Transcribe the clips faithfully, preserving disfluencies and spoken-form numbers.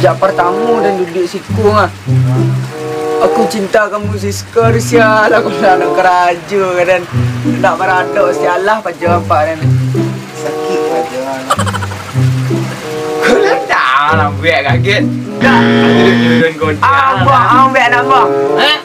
Jak partamo den duduak siko mah. Aku cinta kamu Siska, sialah aku nak, nak karajo ka den. Nak baradok sialah paja ampak den. Sakik paja. Kau dah tahu lah buat kaget. Dah. Abah, abah nak abah. Eh?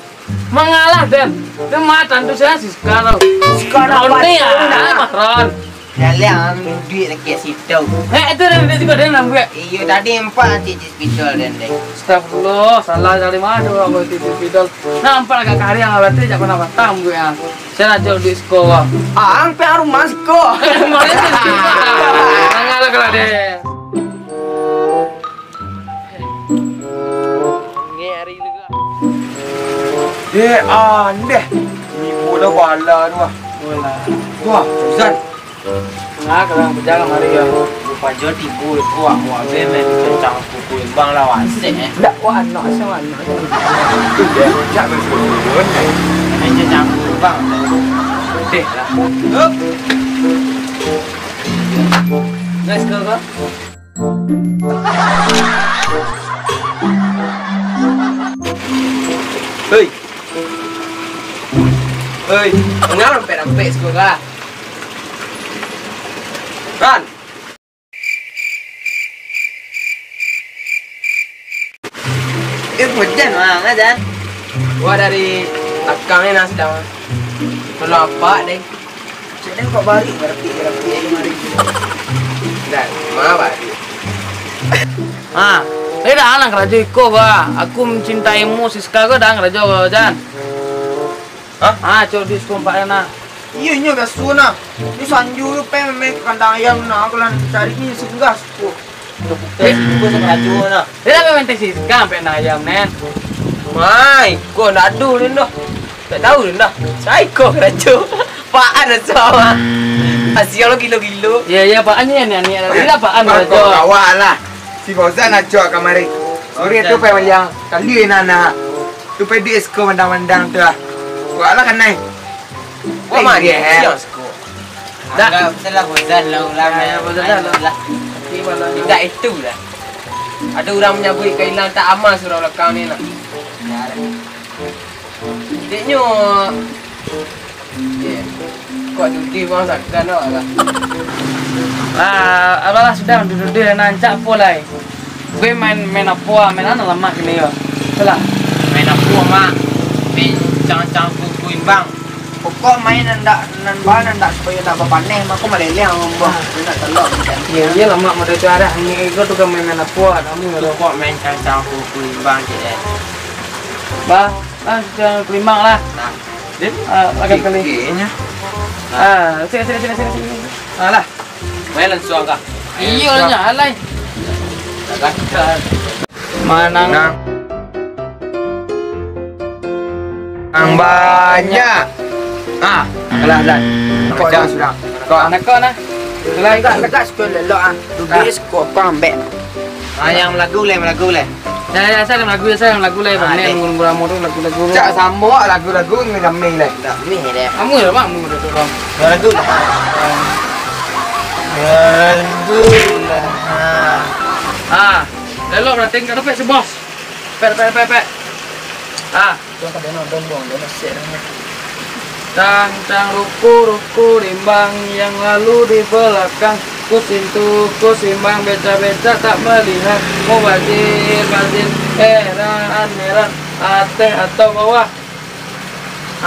Mangalah, Den. Den mah tantu sajo Siska tu. Siska nak Ron ni, pacul ah, nak. Mah Ron. Dalam duit lagi situ. Eh, itu Den, dia juga Den ambil. Iyo, tadi empat cicit spidol, Den, deh. Astagfirullah, salah dari mana orang buat cicit spidol. Nah, empat agak kariang, berarti jak pernah batang buat, ah. Saya nak jual duit siko, ah. Ah, ang pe rumah siko. Mangalah kalau, Den. Eh, andeh. Ibu lah bala tu ah. Wah, Zan. Nah, kalau kerja kamari ya. Lupa jo tibu itu aku habis main kencang kuku imbang lah wasik eh. Ndak, wah, anak sama anak. Tidak, tidak bersyukur. Main kencang kuku imbang. Deh lah. Hup. Let's go, go. Hei. Hei, manga rampek-rampek siko ko? Ran. Eh, hujan mah, hujan. Wah, dari lakang ni nah sadang. Tolong apak deh. Cek den kok barik, garapik-garapik aja mari. Dah, ma barik. Ha, eh, dah, nang karajo iko, bah. Aku mencintaimu, Siska ko, dah, karajo ko, Jan. Hah? Ha, cok di siko ampek nah. Iyo, inyo biaso nah. Ni sanjo tu pai main ka kandang ayam nah, aku lah cari ni singgah siko. Eh, ibu sakarajo nah. Dia lah main taksi sekarang, pek nak ayam, Nen. Mai, ko ndak ado, Nen, doh. Tak tahu, Nen, doh. Sai ko karajo. Paan asa, mah. Asia lo gilo-gilo. Ya, ya, paan ni, ni, ni. Dia lah paan karajo. Kawak lah. Si Fauzan acok kamari. Sore tu pai malayang. Kali nak, nak. Tu pai di esko mandang-mandang tu lah. Kawak lah kanai. Wah, mari, eh. Siang siko. Dah. Anggap salah Fauzan lah, ulang. Ya, ya, Fauzan lah. Tapi malah indak itu lah. Ada urang manyabuik kailan tak aman surang balakang ni lah. Diknyo, eh, kok cuti bang sakan awak lah. Ah, apalah sudah, duduk dia nancak apo lai. Gue main, main apo ah, main apo lamak kini yo. Salah. Main apo, Mak? Main cang-cang kuku imbang. Pokok main nan dak, nan ba nan dak supayo dak bapaneh, mako maleleh ang, Bang. Ah. Nak telok macam. Iya, iya lah, Mak, model tu arah. Ini ego tu kan main-main apo, ah, kamu ya, Bang? Pokok main cang-cang kuku imbang je, eh. Bah, ah, sudah kelimbang lah. Nah. Ah, agak kali. Giginya. Ah, sini, sini, sini, sini, sini. Alah. Main langsung kah? Iyo lah, nya, alai. Dah gagal. Manang. Nang. Nang banyak. Ah, kalah, kalah. Kau dah sudah. Kau. Nak kau nah. Kalah. Tegak, tegak, sekolah lelok ah. Duit sekolah kau ambek. Ah, yang melagu leh, melagu leh. Ya, ya, saya lagu, ya, saya lagu leh, ah, Bang. Ni deh. Nunggu-nunggu lamo tu lagu-lagu. Cak samo lagu-lagu ni ramai leh. Ramai deh. Kamu ya, Bang, kamu tu, Bang. Ya, lagu. Ya, lagu lah. Ah. Elok berarti enggak dapat si bos. Pek, pek, pek, pek. Ah. Tang, tang, ruku, ruku, rimbang yang lalu di belakang. Kusintu, kusimbang, beca-beca tak melihat. Mubazir, bazir, heran, heran, ateh atau bawah.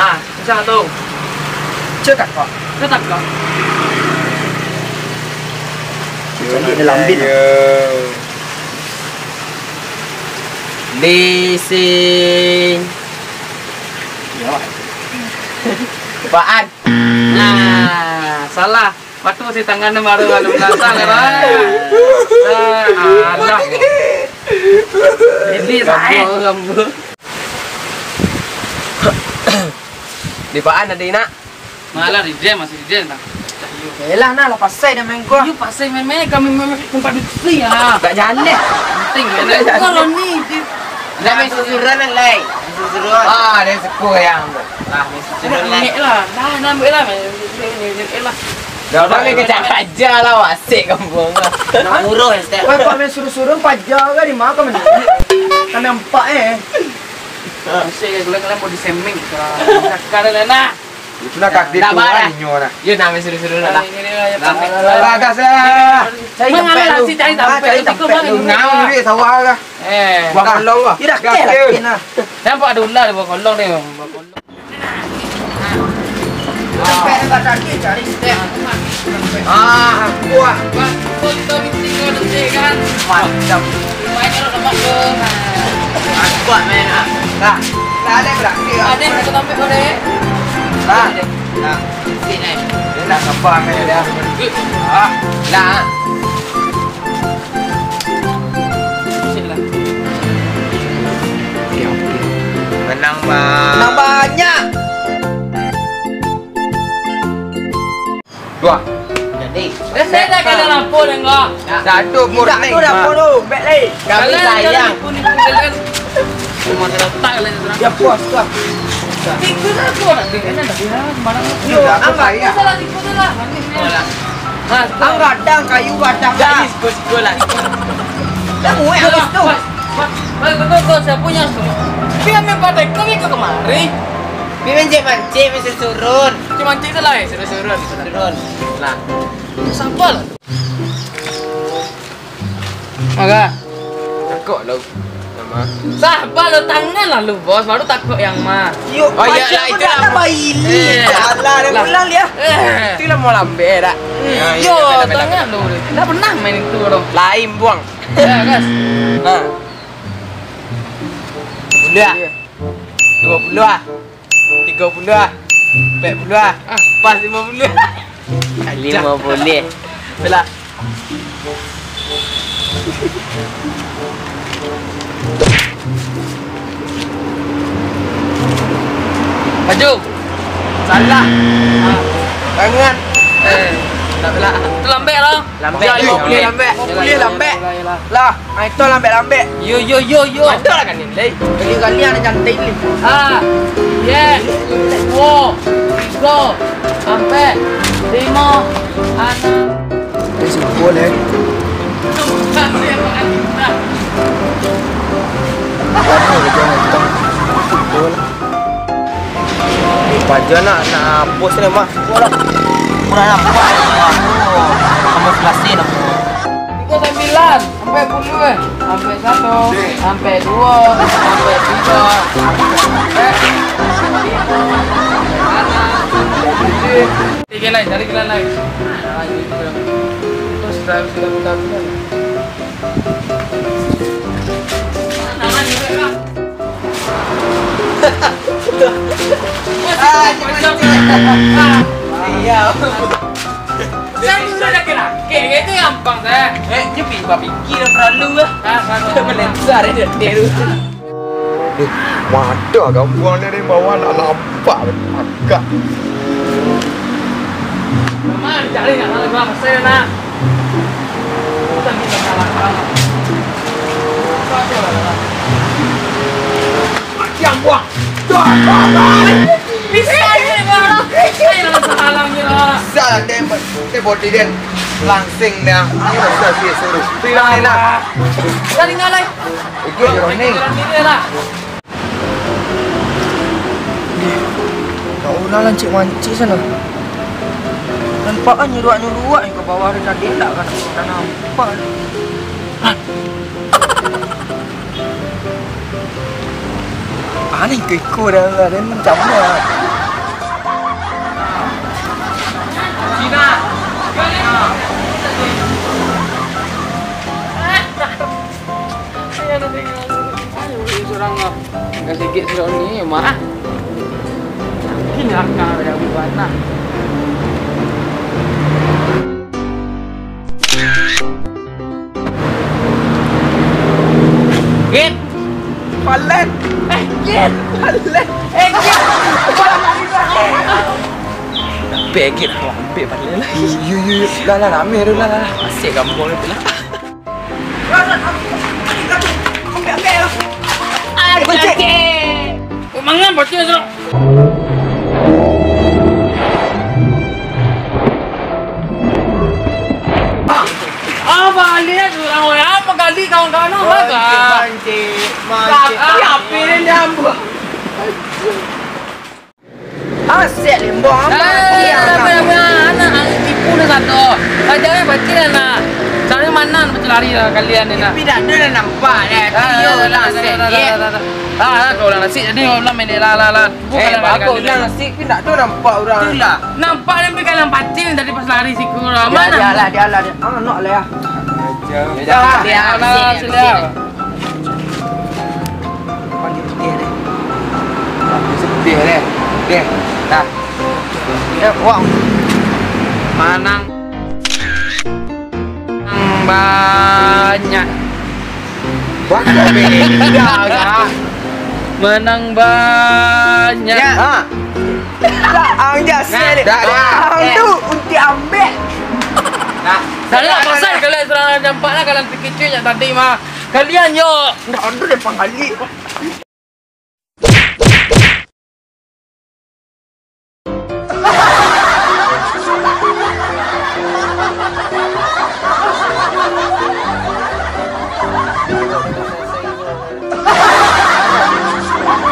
Ha, bisa tu. Cakap kok. Cakap kok. Cari dalam bin. Bising. Apaan? Nah, salah. Waktu si tangan tu baru lalu belakang, kan? Ah, alah. Ini rambu, rambu. Di paan ado nak? Malah di dia masih di dia nah. Yelah, nah, lah pasai dah main gua. Iyo, pasai main-main, kami main tempat duduk ya. Tak jalan. Penting ya. Kalau ni, dia dah main susuran, lai. Main susuran. Ah, dia suku yang tu. Lah, main susuran, lai. Naik lah. Dah, dah, ambil lah. Main susuran, main susuran lah. Dah, Abang dah, ni kecak aja lah, wasik kampung lah. Nak murah, ya, Stek? Wah, kok main suruh-suruh paja kan di mana kau main? Kan nampak, eh. Masih gula-gula mau diseming. Sekarang lah, nah. Itu lah kaki Dah, tua Bang, dah. Inyo lah. Ya, nak main suruh-suruh lah. Ini, ini, ini, Dah, ini. Dah, gas lah. Cari Bang, tempat alah, lu. Si cari Ah, tempat cari lu, tempat tikus, Bang, lu. Ini. Ngau duit sawah lah. Eh. Buang kolong lah. Gas, gas. Nampak ada ular di bawah kolong ni, bawah kolong. Ah, kuat. Mantap. Kuat, men, ah. Dah. Dah, dah berakhir. Dah. Dah. Sini. Dia nak sabar, men, dah. Ah. Dah. Menang, Bang. Menang banyak. Dua. Jadi, Dah, saya dah kada lapor, enggak? Satu. Tidak pun tu, Bang. Baik lagi. Kami sayang. Kalian pun itu, kalian. Cuma terletak kalian, orang. Ya, puas tu lah. Tikus aku nak dengar, nak dengar, sembarang. Yo, Tidak, aku angkat. Sayang. Salah tikus tu lah, manisnya. Alah. Nah, sudah. Ang gadang, kayu gadang dah. Jadi, sikul-sikul lah. Dah muek habis tu. Pas, pas, pas, betul, betul, siapa yang suruh? Dia main patai kau, ikut kemari. Dia mancik-mancik, main susurun. Mancik-mancik tu lah, eh, suruh-suruh. Turun. Lah. Sabar lah. Maka. Takut lah. Nama? Sabar lo, tangan lah lu, bos, baru takut yang mah. Yo, Oh, iya, macam lah, mana itulah. Ada baili. Eh. Salah, dia Lah. Pulang dia. Eh. Itulah mau lambe, dak? Hmm. Ya, Yo, iya, betul, betul, tangan betul. Lu. Dah pernah main itu, dong. Lain, buang. Ya, gas. Ha. Udah. Iya. Dua puluh ah. Tiga puluh ah. Empat puluh ah. Ah. Pas lima puluh. Lima puluh. Belah. Maju. Salah. Ah. Tangan. Eh, tak belah. Tu lambek lah. Lambek, Ya, lima puluh lambek. Lima puluh lambek. Yalah, yalah, yalah. Lah, ah, itu lambek-lambek. Yo, yo, yo, yo. Ada lah kan ni, Lei? Kali-kali ada cantik ni. Ah, yes. Duo, tigo, ampek, limo, anam. Eh, simpul, eh. Bukan dia makan kita. Apa kerja kita? Simpul. Paja nak, nak hapus ni, mah. Kurang nampak. Kamuflase nampak. Tigo sambilan, sampai puluh, eh. Sampai satu, sampai dua, sampai tiga, sampai empat, sampai lima, sampai enam, sampai tujuh. Tiga lain, cari tiga lain. Nah, itu. Terus, dah, sudah, sudah, sudah. Ah, cuma Iya. Saya dulu dah kena kek, itu gampang dah. Eh, dia pi-, bapikir yang terlalu lah. Ah, sama. Dia melensar dia, dia tu. Eh, mata gambuang ni dari bawah nak nampak. Agak. Mama, dicari nak salah gua, saya nak. Bukan kita salah, salah. Apa tu lah, salah? Mati gambuang. Dah, dah, dah. Bisa ni, Bang. Ayo, langsung halang je lah. Bisa lah, tembak. Tembak body dia. Langsing dia. Ini bisa sih, suruh. Hilang, hilang. Dah tinggal, eh. Oke, Joni. Tinggal diri lah. Dih, tak urang lah mancik-mancik sana. Nampak kan nyeruak-nyeruak ka bawah tu tadi, ndak kan, tak nampak. Hah? Aneh ke iko dah, dah, dah, macam mana? Cina. Ayo, surang, ah. Enggak sedikit surang ni, mah. Ini akal yang buat, nah. Git. Palen. Eh, Git. Palen. Eh, Git. Pegit, ambil palen lah. Yo, yo, yo. Lah, lah, lah, ambil dulu lah, lah, lah. Asyik kampung ni pula. Mangan bocil tu. Baliak urang-urang, manggali kawan-kawan urang. Mancik, mancik, mancik. Tapi api ni nyambung. Asik lembong, aman. Anak, anak, anak, anak tipu ni satu. Saja ni pacik lah nak. Cari mana pacik lari lah kalian ni nak. Tapi dak ada lah nampak lah. Iyo lah, asik. Ah, kau lah nasib jadi orang main lah, lah, lah. Eh, bagus lah nasib, tapi dak ada nampak orang. Itulah. Nampak dia pergi dalam pacik ni tadi pas lari siku lah. Dia, mana? Dia lah, dia lah, dia. Ah, nak lah ya. Dah, dah, dah, dah, dah. Panggil dia deh. Panggil dia deh. Deh. Dah. Eh, wah. Manang. Manang banyak. Wah, beda agak. Menang banyak. Ya. Ha. Ang jas. Nah, dah, dah. Ang tu unti ambek. Nah. Dah lah, pasal kalian surang nampak lah, kalian pikir cuy yang tadi mah. Kalian yo. Ndak ada deh panggali. Buang,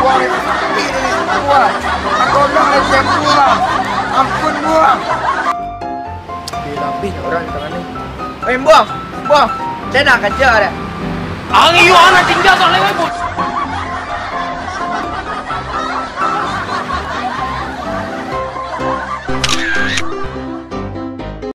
buang, buang. Tolong, Bang. Ampun, Bang. Tapi labih urang ka mano? Eh, Bang, Bang. Saya nak kerja dah. Ang iyo, anak tinggal tak lewat, Bang.